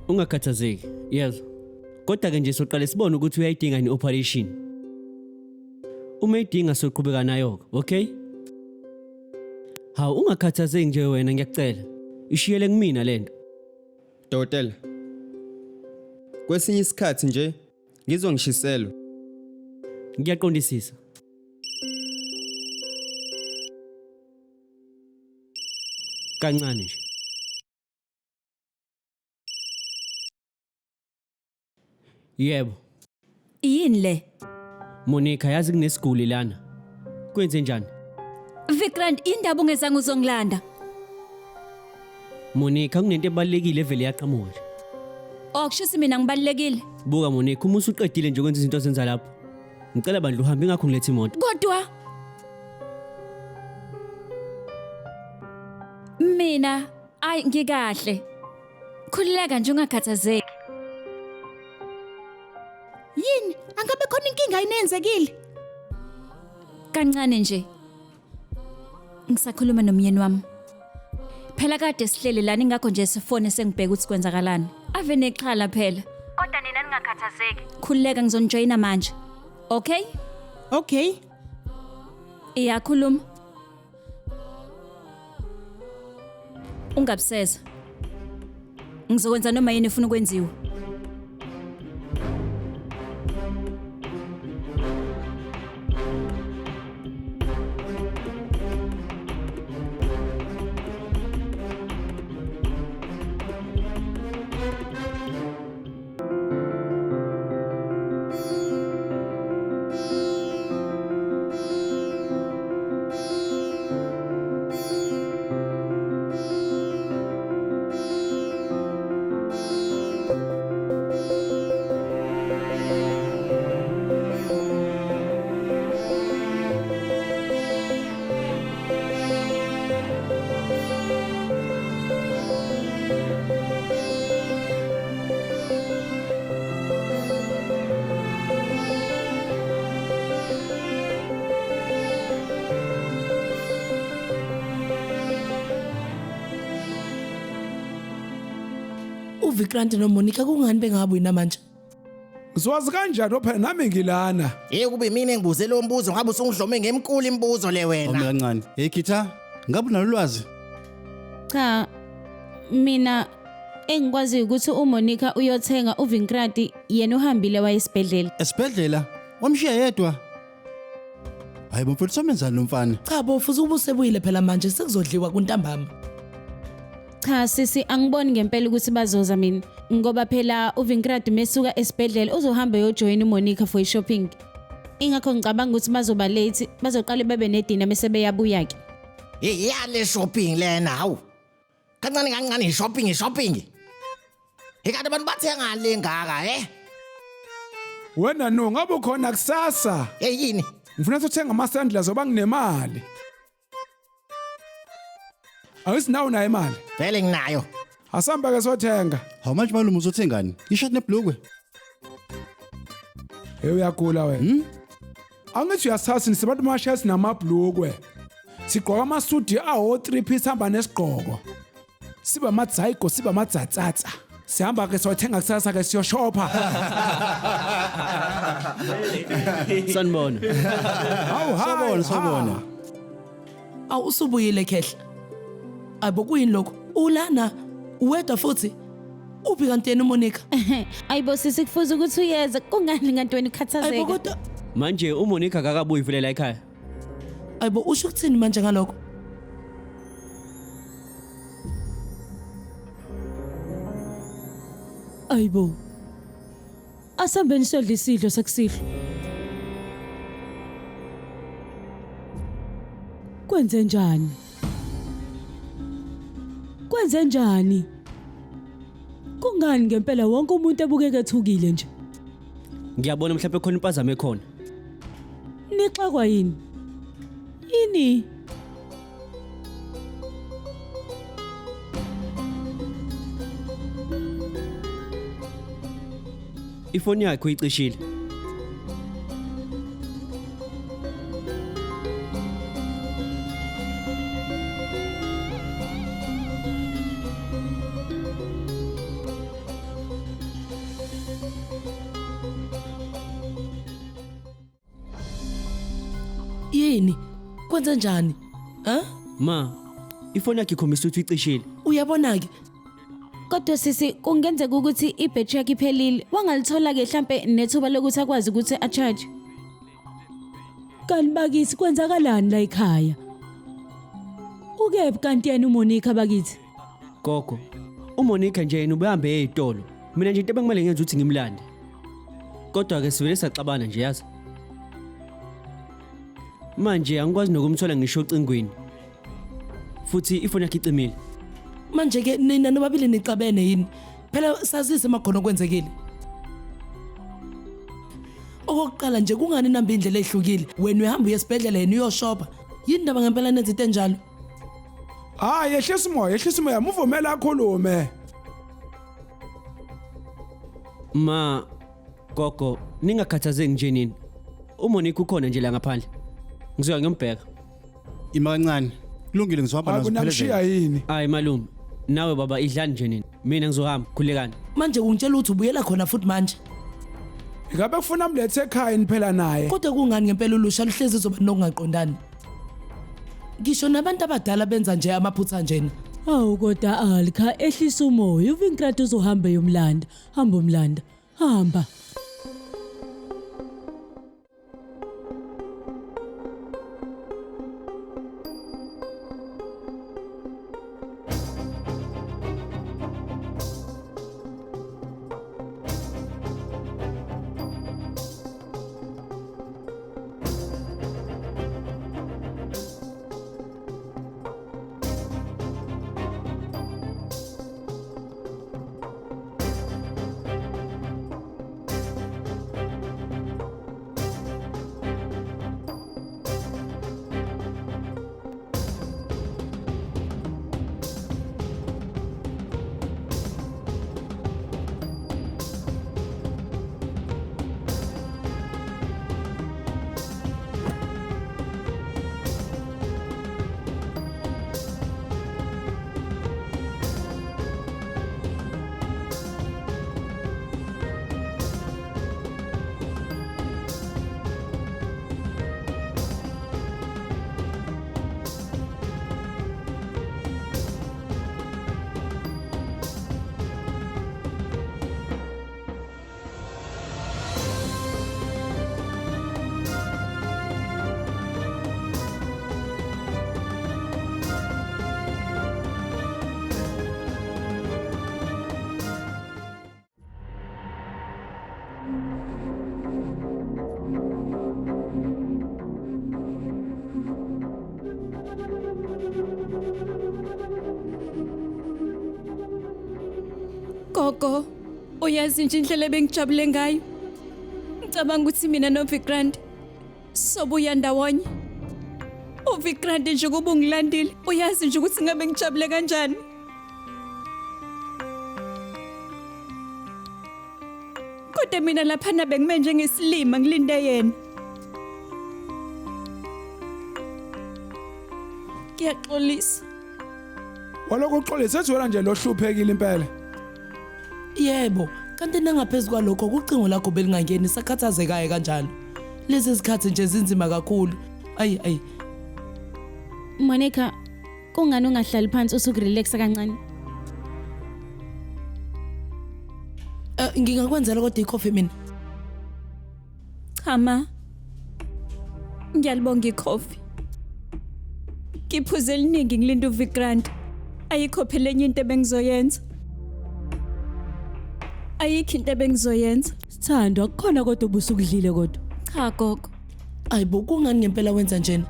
Ungakhathazeki, yezwa. Kodwa ke nje soqale sibone ukuthi uyayidinga yini operation. Uma idinga soqhubeka nayo, okay? Hawu ungakhathazeki nje wena ngiyakucela. Ishiyele kumina lento. Dokotela. Kwesinye isikhathi nje ngizwa ngishiselwa. Ngiyaqondisisa. Kancane nje. Yebo. Yini le? Monica yazi kunesiguli lana. Kwenze njani? Vikrant, indaba ungezange uzongilanda. Monica kunento ebalekile evele yaqhamuka nje. Oh, kushuthi mina ngibalekile. Buka Monica, uma usuqedile nje ukwenza izinto ozenza lapho. Ngicela bandla uhambe ingakho ngilethe imoto. Kodwa mina ayi ngikahle. Khululeka nje ungakhathazeki. Yini? Angabe khona inkinga inenzekile? Kancane nje. Ngisakhuluma nomyeni wami. Phela kade sihlele lana ingakho nje sifone sengibheka ukuthi kwenzakalani. Ave nexhala phela. Kodwa nina ningakhathazeki. Khululeka ngizonijoyina manje. Okay? Okay. Iyakhuluma. Ungabuseza. Ngizokwenza noma yini efuna ukwenziwa. uVikrant noMonica kungani bengabuyi namanje? Ngizowazi kanjani phela nami ngilana. Hey kube mina engibuze lo mbuzo ngabe usungidlome ngemkulu imibuzo le Awume wena. kancane. Hey Khitha, ngabe unalo ulwazi? Cha mina engikwaziyo ukuthi uMonica uyothenga uVinkrati yena uhambile wayesibhedlela. Esibhedlela wamshiya yedwa. Hayi bo mfethu somenzani lo mfana? Cha bo futhi ubusebuyile phela manje sekuzodliwa kuntambama. Cha sisi angiboni ngempela ukuthi bazoza mina ngoba phela uVinkrati mesuka esibhedlela uzohamba eyojoin uMonica for shopping. Ingakho ngicabanga ukuthi bazoba late bazoqale bebe nedina bese beyabuya ke. Hey yale shopping lena hawu. Kancane kancane shopping shopping. Ikanti abantu bathenga le ngaka eh? Wena no ngabe ukhona kusasa. Hey yini? Ngifuna sothenga ama sandals oba nginemali. Awusinawo nayo imali. Vele nginayo. Asamba ke sothenga. How much malume uzothengani? Ishirt nebhlukwe. Hey uyagula wena. Angithi uyasithatha sibantu mashaya sinamabhlukwe. Sigqoka amasudi awo 3 piece hamba nesigqoko. Siba amadzayiko siba amadzatsatsa. Sihamba ke sothenga kusasa ke siyoshopha. Sanibona. Hawu hayi. Sabona sabona. Awu usubuyile khehla. Ayibo kuyini lokho? Ulana uwedwa futhi. Uphi kanti yena uMonica? Ayibo sisi kufuze ukuthi uyeza kungani kanti wena Ayibo ukhathazeka? kodwa Manje uMonica akakabuyi vele la ekhaya. ayibo usho ukuthini manje ngalokho? Ayibo. Asambeni sodla isidlo sakusihlwa. Kwenze njani? Kwenze njani? Kungani ngempela wonke umuntu ebukeka ethukile nje? Ngiyabona mhlawumbe khona impazamo ekhona. Nixakwa yini? Yini? Ifoni yakhe uyicishile. Yini? Kwenze njani? Ha? Ma, ifoni yakhe ikhombisa ukuthi uyicishile. Uyabona ke? Kodwa sisi kungenzeka ukuthi ibhetri yakhe iphelile. Wangalithola ke mhlambe nethuba lokuthi akwazi ukuthi a-charge. Kanti bakithi kwenzakalani la ekhaya? Ukephi kanti yena uMonica bakithi? Gogo, uMonica nje yena ubehambe eyitolo. Mina nje into ebekumele ngenze ukuthi ngimlande. Kodwa ke sivele saxabana nje yazi. Manje angikwazi nokumthola ngisho ocingweni. Futhi ifoni yakhe icimile. Manje ke nina nobabili nixabene yini? Phela sazise makhona okwenzekile. Okokuqala nje kungani namba indlela ehlukile? Wena uyahamba uye esibhedlela yena uyoshopa. Yini ndaba ngempela nenza into enjalo? Hayi yehlisa umoya, yehlisa umoya, muvumela akhulume. Ma, gogo, ningakhathazeki nje nini. UMonique ukhona nje la ngaphandle. Ngizoya ngiyombheka. Ima kancane. Kulungile ngizohamba Hayi nazo kunamshiya yini? Hayi malume, nawe baba idlani nje nini. Mina ngizohamba, khulekani. Manje ungitshela ukuthi ubuyela khona futhi manje. Ingabe kufuna mlethe ekhaya niphela naye. Kodwa kungani ngempela ulusha luhlezi izoba nokungaqondani? Ngisho nabantu abadala benza nje amaphutha njena. Awu kodwa Alka ehlisa umoya uVinkrat uzohamba yomlanda. Hamba umlanda. Hamba. Gogo, uyazi nje indlela ebengijabule ngayo. Ngicabanga ukuthi mina noVikrant sobuya ndawonye. UVikrant nje kuba ungilandile, uyazi nje ukuthi ngabe ngijabule kanjani. Kodwa mina laphana bengime njengesilima ngilinde yena. Ngiyaxolisa. Walokhu uxolisa ethi wena nje lohluphekile impela. Yebo, kanti nangaphezulu kwalokho kucingo lakho belingangeni sakhathazekayo kanjalo. Lezi zikhathi nje zinzima kakhulu. Ayi ayi. Monica, kungani ungahlali phansi usukurelaxa kancane? Ngingakwenzela kodwa ikhofi mina. Cha ma. Ngiyalibonga ikhofi. Ngiphuze eliningi ngilinde uVikrant. Ayikho phela enye into ebengizoyenza. Ayikho into ebengizoyenza. Sithandwa kukhona kodwa ubusukudlile kodwa. Cha gogo. Ayibo kungani ngempela wenza njena?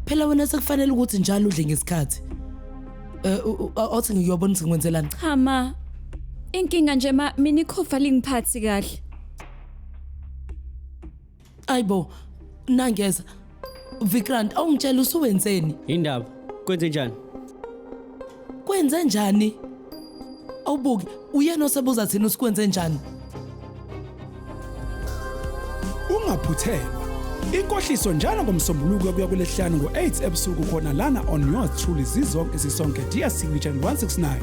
Phela wena sekufanele ukuthi njalo udle ngesikhathi. Othi ngiyobona ukuthi ngikwenzelani. Cha ma. Inkinga nje ma mina ikhofi alingiphathi kahle. Ayibo nangeza. Vikrant awungitshela usuwenzeni? Indaba, kwenze njani? Kwenze njani? Awubuki uyena osebuza thina usikwenze njani? Ungaphuthelwa. Inkohliso njalo ngomsombuluko kuya kulesihlanu ngo-8 ebusuku khona lana on yours truly zizonke sisonke DStv channel 169.